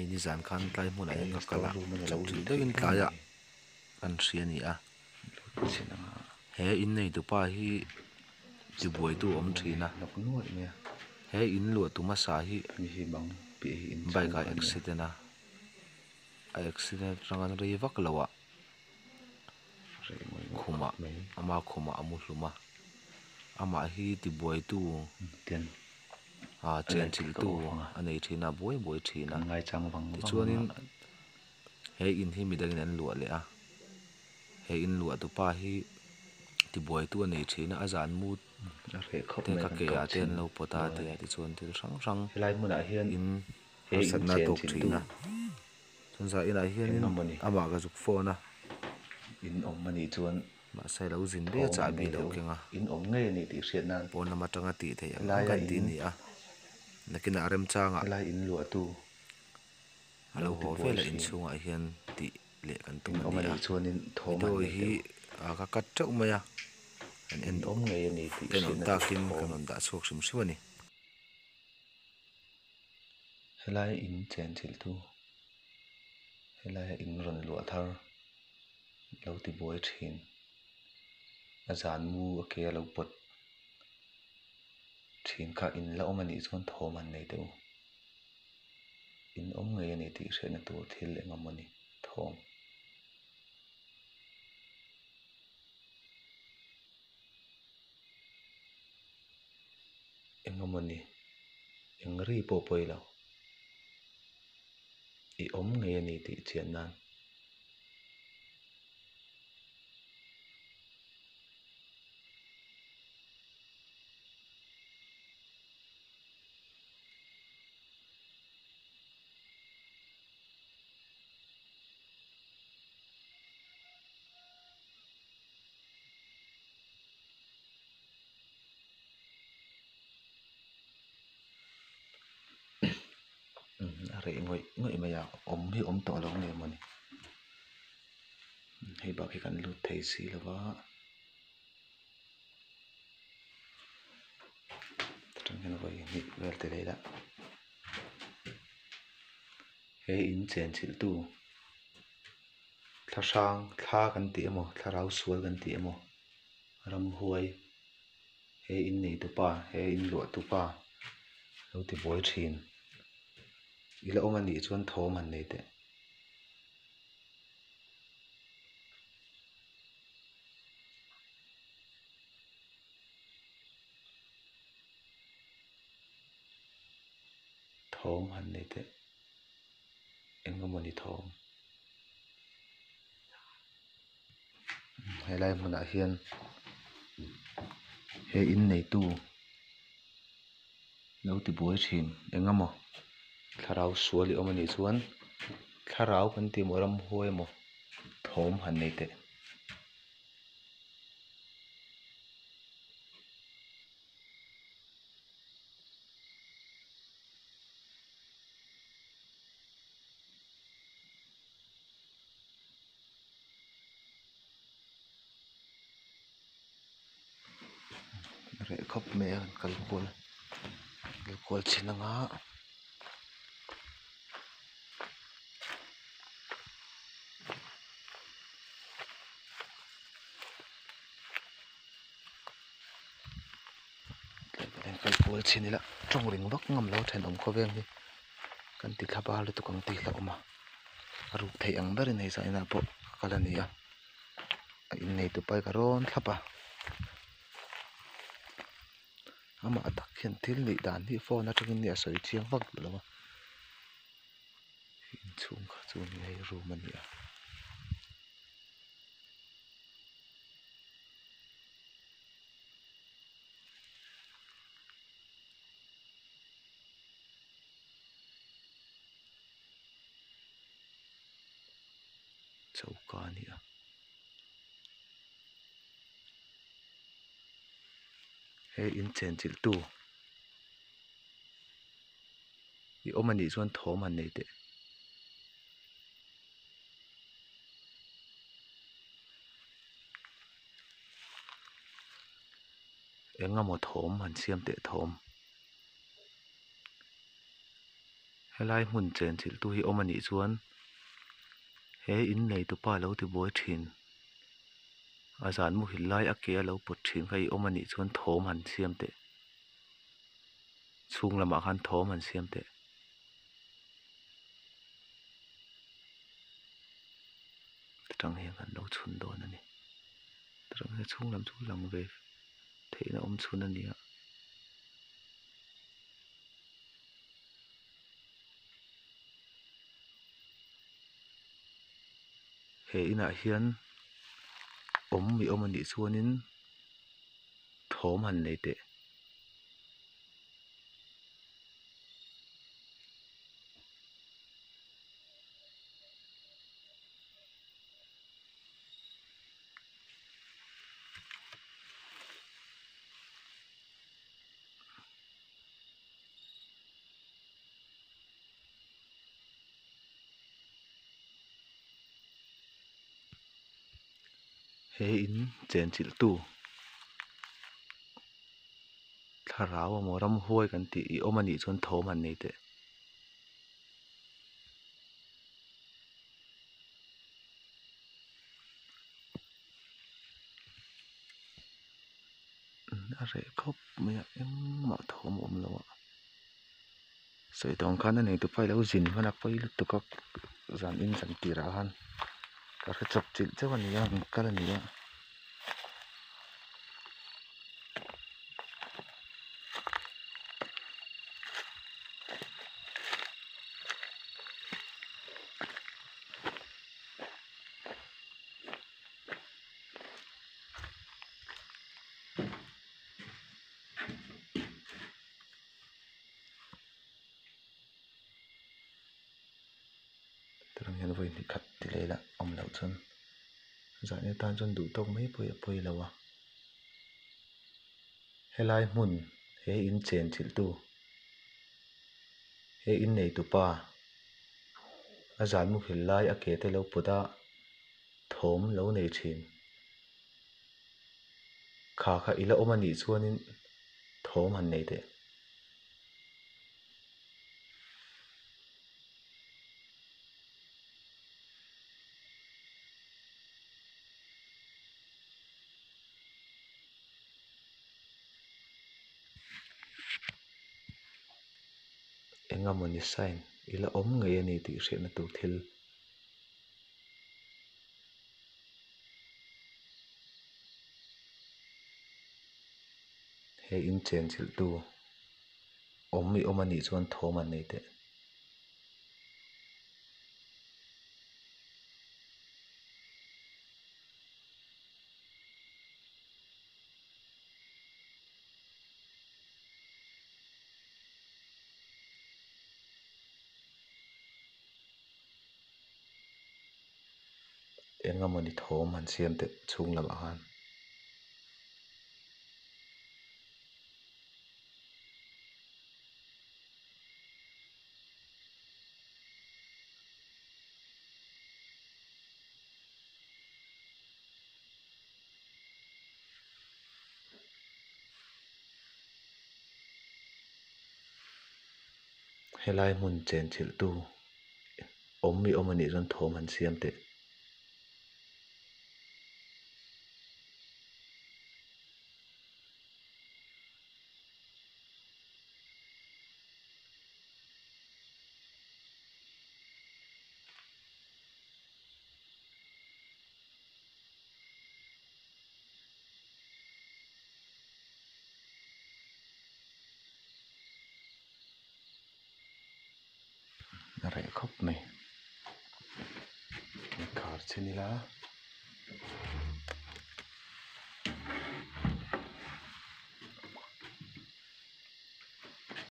Hei nizan khan tlai hmunah hian Tlai ka kal store a room a ni lo chawp chilh luh deuhin theih tlat tlaiah mai. kan hria a ni a Lut chin anga. He in neitupa hi Store tibuaitu awm room a ni thin a hnawk nuaih mai a. He in luah tu hmasa hi Hemi hi bang piah hi bike inchhung ah kha a ni a. accident a a accident atanga rei vak lo ah Reh ngawih ngawih khumah khawp mai. ama khumah a mu hlum a amah hi tibuaitu Tian ah a chen light chilh khi ka tu off ang a. a nei thin a a buai buai thin a Kan ngaichang vang vang ang tichuanin a. he in hi midangin an luah leh a he in luah tu pa hi tibuaitu a nei thin a a zan mu A reh khawp te mai ka kan ke kal ah te chhin an lo pawt a dawn a ti ni. a tichuan thil hrang hrang Helai hmunah hian in he in harsatna a chen tawk chilh thin tu a chuan zah inah hianin eng emawni amah ka zuk phone a. In awm a nih chuan Mahse lo zin daih a thawm han chahbi nei lo teh u. keng a. In awm ngei a ni tih hriat nan Pawn lam atanga tih theih ang ang helaia kan tih in a ni a nakinah remchangah helai in luahtu a lo lo ti haw buai velah thin. inchhungah hian tih leh kan tum In a awm ni a a nih chuanin thawm han video nei hi teh u. ah ka cut teuh mai a an en In awm ngei a ni tih ten awm hriatna tur takin kan thawm. rawn dah chhuak hrim hrim a ni. Helai in chen chilh tu helaia in rawn luah thar lo ti buai thin a zan mu a ke a lo pawt thin kha in la awm a nih chuan thawm han nei teh u in awm ngei a ni tih hriatna tur thil eng emawni thawm. Eng emawni eng ri pawh pawi lo i awm ngei a ni tih chian nan. A reh ngawih ngawih mai a awm hi awm tawh lo nge mawni hei bak hi kan lut thei si lo va atang hian vawi hnih vel ti leh ila he in chen chilh tu thla hrang thla kan tih emaw thlarau sual kan tih emaw ramhuai he in nei tu pa he in luah tu pa lo ti buai thin i la awm a nih chuan thawm han nei teh. Thawm han nei teh eng emawni thawm helai hmunah hian he in neitu lo ti buai thin eng emaw thlarau sual i awm a nih chuan thlarau kan tih maw ramhuai emaw thawm han nei teh. Reh khawp mai a kan kal kual kal kual chhin ang a. Kal kual chhin ila tawng ring vak ngam lo thenawm khawvel hi kan ti thla bar lutuk ang tih hlauh awm a a ruk theih ang berin hei zah inah pawh ka kal a ni a a innei tu pa hi ka rawn thlap a amah tak hian thil nih dan hi phone atangin a sawi chiang vak duh lo a inchhung kha chu ni hei room a ni a. Choka a ni a. He in chen chilh tu i awm a nih chuan thawm han nei teh. Eng emaw thawm han siam teh thawm. Helai hmun chen chilh tu hi awm anih chuan he in nei tupa lo ti buai thin a zan muhil lai a ke a lo pawt thin kha i awm anih chuan thawm han siam teh chhung lamah khan thawm han siam teh. Tang hian kan lo chhun dawn a ni tang hian chhung lam chu lang ve theihna awm chhun a ni a. He inah hian awm i awm anih chuanin thawm han nei teh. He in chenchilh tu thlarau emaw ramhuai kan tih i awm anih chuan thawm han nei teh. A reh khawp mai a engmah thawm a awm lo a sawi tawng khan a nei tupa hi lo zin hman a pawi lutuk a zan in zan tirah khan ka hre chawp chilh chauh a ni a an kal a ni a. Tunah hian vawi hnih khat ti leh ila awm loh chuan zahni atan chuan duh tawk mai pawh hi a pawi lo a helai hmun he in chen chilh tu he in nei tupa a zan muhil lai a ke te lo put a thawm lo nei thin. Kha kha i la awm a nih chuanin thawm han nei teh. Engamawni sign i la awm ngei a ni tih hriatna tur thil. He in chen chilh tu awm i awm anih chuan thawm an nei teh. Eng emawni thawm han siam teh chhung lamah khan. Helai hmun chenchilh tu awm i awm anih chuan thawm han siam teh. A reh khawp mai khar chhin ila.